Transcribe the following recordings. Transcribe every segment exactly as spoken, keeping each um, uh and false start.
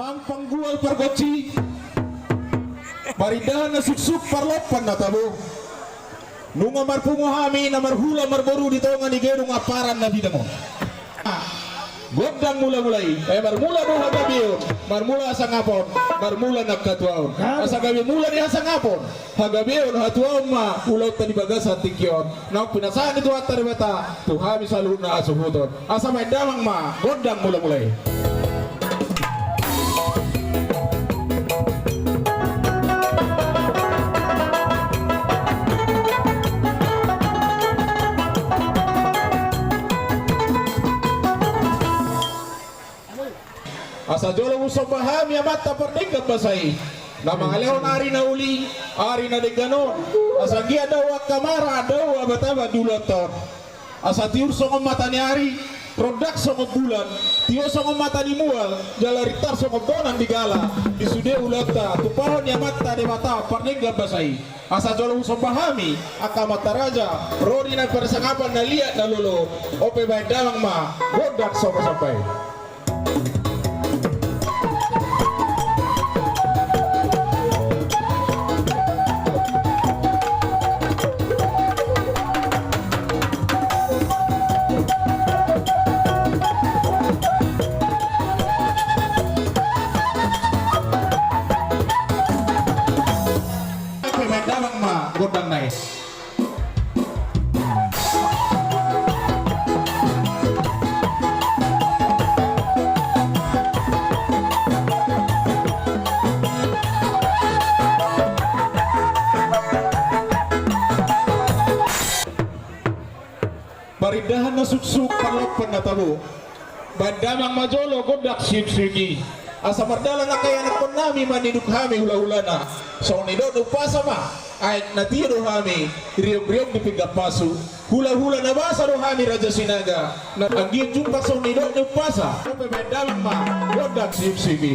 Panggual pargonsi, parindahan na suksuk, parlompan na tabo. Nunga marpungu hami na marhula marboru di tonga ni gedung amparan na bidang on. Gondang mula-mula i, eh, marmula do hagabeon, marmula hasangapon, marmula nangkatuaon. Asa gabe mula ni hasangapon, hagabeon, hatuaon ma ulaonta di bagasan tingki on. Naung pinasahat ni Tuhanta Debata tu hami saluhutna hasuhuton. Asa baen damang ma gondang mula-mula i. Asa jolo husomba hami Amanta pardenggan basa i, na mangalehon ari na uli, ari na denggan on. Asa anggiat dao angka mara, dao abat-abat di ulaonta on. Asa tiur songon mata ni ari, rondang songon bulan, tio songon mata ni mual, jala rintar songon bonang di gala, di sude ulaonta tumpahon ni Amanta Debata pardenggan basa i. Asa jolo husomba hami angka amanta raja, ro di na parsangapan na liat na lolo, on pe baen damang ma gondang somba-somba i. Baen damang ma gondang na i. Parindahan na suksuk, parlompan na tabo. Baen damang ma jolo gondang siuk-siuk i. Asa mardalan angka ianakkonnami, maniduk hami hula-hulana. Songon nidok ni umpasa ma, aek na tio do hami, riong-riong di pinggan pasu. Hula-hula na basa do hami Raja Sinaga, na anggiat jumpang songon nidok ni umpasa. On pe baen damang ma gondang siuk-siuk i.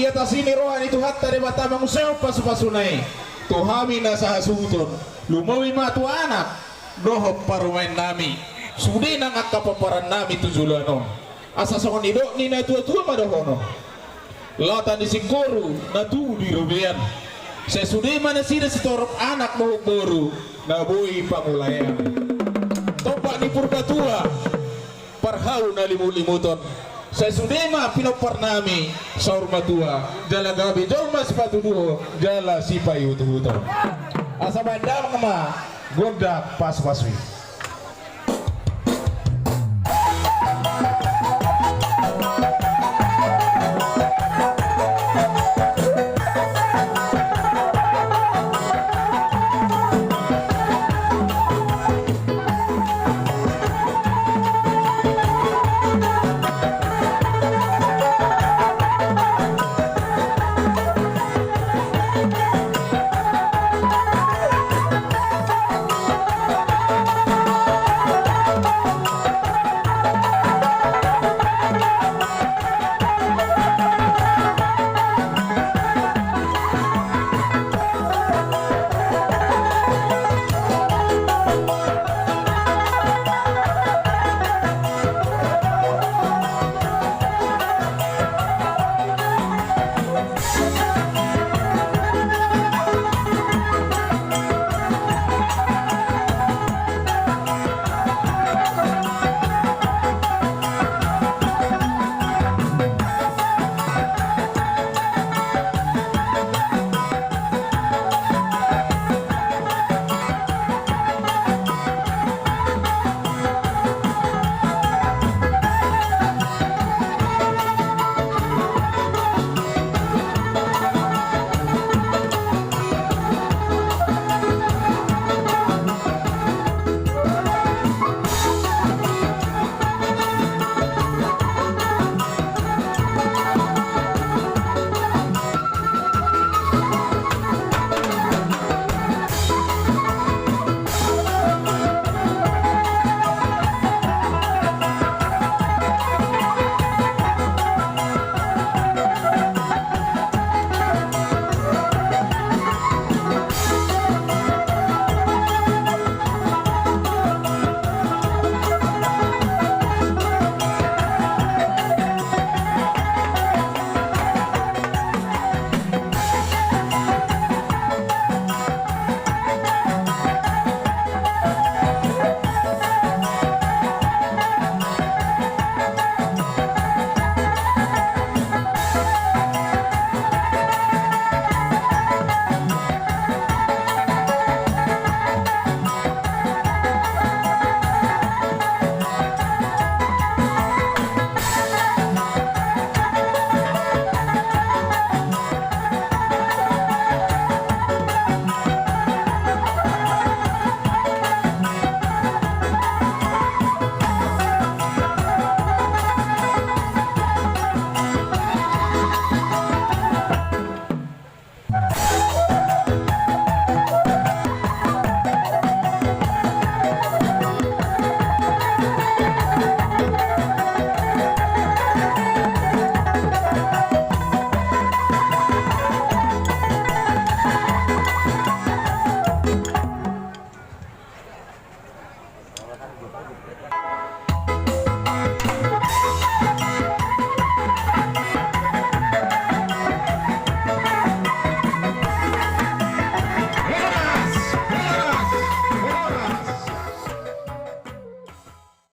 Di atas i ni roha ni Tuhanta Debata mangusehon pasupasuna i tu hami na sahasuhuton, lumobi ma tu anak dohot parumaennami, sude nang angka pomparangnami tu joloan on. Asa songon nidok ni natuatua ma dohonon: Lata ni singkoru na tubu di robean, sai sude ma nasida sitorop anak dohot boru na boi pangulaean. Tompa ni Purbatua, parhau na limutlimuton, sai sude ma pinomparnami saur matua, jala gabe jolma sipatuduhon jala sipaihutuhuton. Asa baen damang ma gondang pasupasu i.